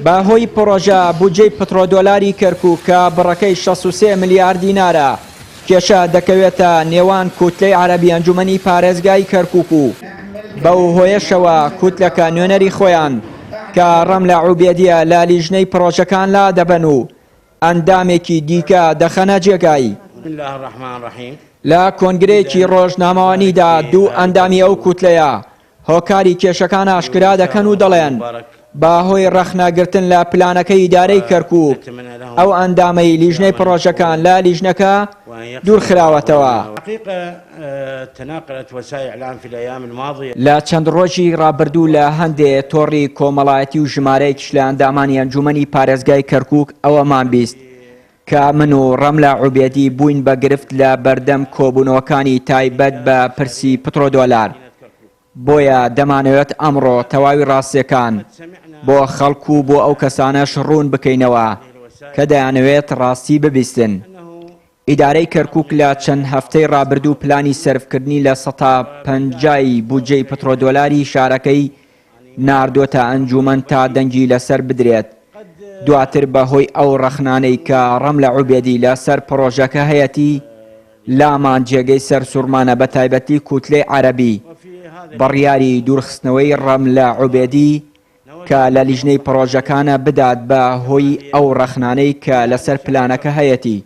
بە هۆی پڕۆژە بودجەی پترۆدۆلاری کەرکوک کە بڕەکەی 63 ملیار دینارە، کێشە دەکەوێتە نێوان کوتلەی عەرەبی ئەنجومەنی پارێزگای کەرکوک و بەو هۆیەشەوە کوتلەکە نوێنەری خۆیان کە ڕەملە عوبێدیە لە لیژنەی پڕۆژەکان لادەبەن و ئەندامێکی دیکە دەخەنە جێگای. لە کۆنگرەیەکی ڕۆژنامەوانیدا دوو ئەندامی ئەو کوتلەیە هۆکاری کێشەکان ئاشکرا دەکەن و دەڵێن، بە هۆی ڕەخنەگرتن لە پلانەکەی ئیدارەی کەرکووک، ئەو ئەندامەی لیژنەی پڕۆژەکان لە لیژنەکە دوورخراوەتەوە. لە چەند ڕۆژی ڕابردوو لە هەندێ تۆڕی کۆمەڵایەتی و ژمارەیەکیش لە ئەندامانی ئەنجوومەنی پارێزگای کەرکووک ئەوەمان بیست کە من و ڕەملە عوبێدی بووین بە گرفت لە بەردەم کۆبوونەوەکانی تایبەت بە پرسی پترۆدۆلار، بۆیە دەمانەوێت ئەمڕۆ تەواوی ڕاستییەکان بۆ خەڵک و بۆ ئەو کەسانەش ڕوون بکەینەوە کە دەیانەوێت ڕاستی ببیستن. ئیدارەی کەرکوک لە چەند هەفتەی ڕابردوو پلانی سەرفکردنی 50% ی بودجەی پترۆدۆلاری شارەکەی ناردۆتە ئەنجوومەن تا دەنگی لەسەر بدرێت، دواتر بە هۆی ئەو ڕەخنانەی کە ڕەملە عوبێدی لە سەر پڕۆژەکە هەیەتی لامان جێگەی سەرسوڕمانە بە تایبەتی کوتلەی عەرەبی بڕیاری دوورخستنەوەی ڕەملە عوبێدی کە لە لیژنەی پڕۆژەکانە بدات بە هۆی ئەو ڕەخنانەی کە لەسەر پلانەکە هەیەتی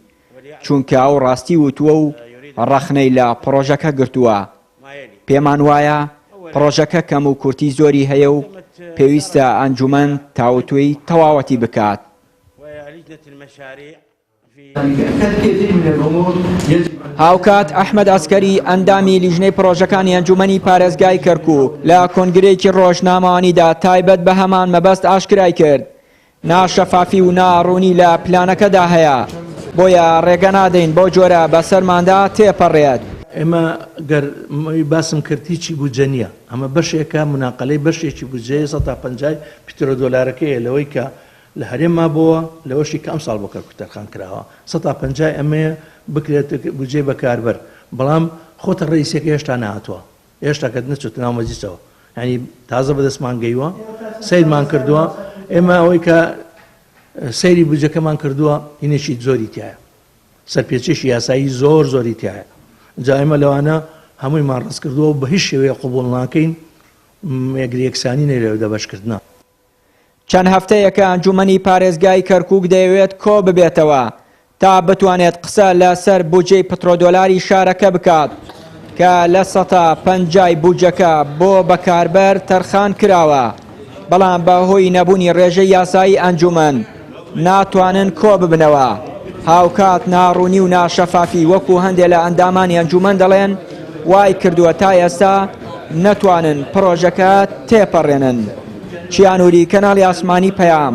چونکە ئەو ڕاستی وتووە و ڕەخنەی لە پڕۆژەکە گرتووە. پێمان وایە پڕۆژەکە کەموکورتی زۆری هەیە و پێویستە ئەنجومەن تاوتوێی تەواوەتی بکات. هاوکات ئەحمەد عەسکەری ئەندامی لیژنەی پڕۆژەکانی ئەنجومەنی پارێزگای کەرکوک لە کۆنگرەیەکی ڕۆژنامەوانیدا تایبەت بە هەمان مەبەست ئاشکرای کرد ناشەفافی و ناڕوونی لە پلانەکەدا هەیە، بۆیە ڕێگە نادەین بەو جۆرە بەسەرماندا تێپەڕێت. ئێمە گەر باسم کرد هیچی بودجە نییە، ئەمە بەشێکە موناقەلەی بەشێکی بودجەیە سەتا پەنجای پترۆدۆلارەکەیە لەوەی کە لە هەرێم مابۆوە لەوەشی کە ئەمساڵ بۆ کەرکوک تەرخان کراوە سەتا پەنجای ئەمەیە بکرێت بودجەی بەکاربەر بەڵام خۆتە ڕەئیسیەکە هێشتا نەهاتووە هێشتا کە نەچۆتە ناو مەجلیسەوە یانی تازە بەدەستمان گەیوە سەیرمان کردووە ئێمە ئەوەی کە سەیری بودجەکەمان کردووە هینێکی زۆری تایە سەرپێچێکی یاسایی زۆر زۆری تایە جا ئێمە لەوانە هەموویمان ڕست کردووە و بە هیچ شێوەیە قبوڵ ناکەین یەکگری یەکسانی نەیلێ دەبەشکردنە. چەند هەفتەیەکە ئەنجومەنی پارێزگای کەرکوک دەیەوێت کۆببێتەوە تا بتوانێت قسە لەسەر بودجەی پترۆدۆلاری شارەکە بکات کە 50% ی بودجەکە بۆ بەکاربەر تەرخان کراوە، بەڵام بەهۆی نەبوونی ڕێژەی یاسایی ئەنجومەن ناتوانن کۆببنەوە. هاوکات ناڕوونی و ناشەفافی وەکو هەندێ لە ئەندامانی ئەنجومەن دەڵێن وای کردووە تا ئێستا نەتوانن پڕۆژەکە تێپەڕێنن. چیانوری، کەناڵی ئاسمانی پەیام،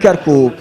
کەرکوک.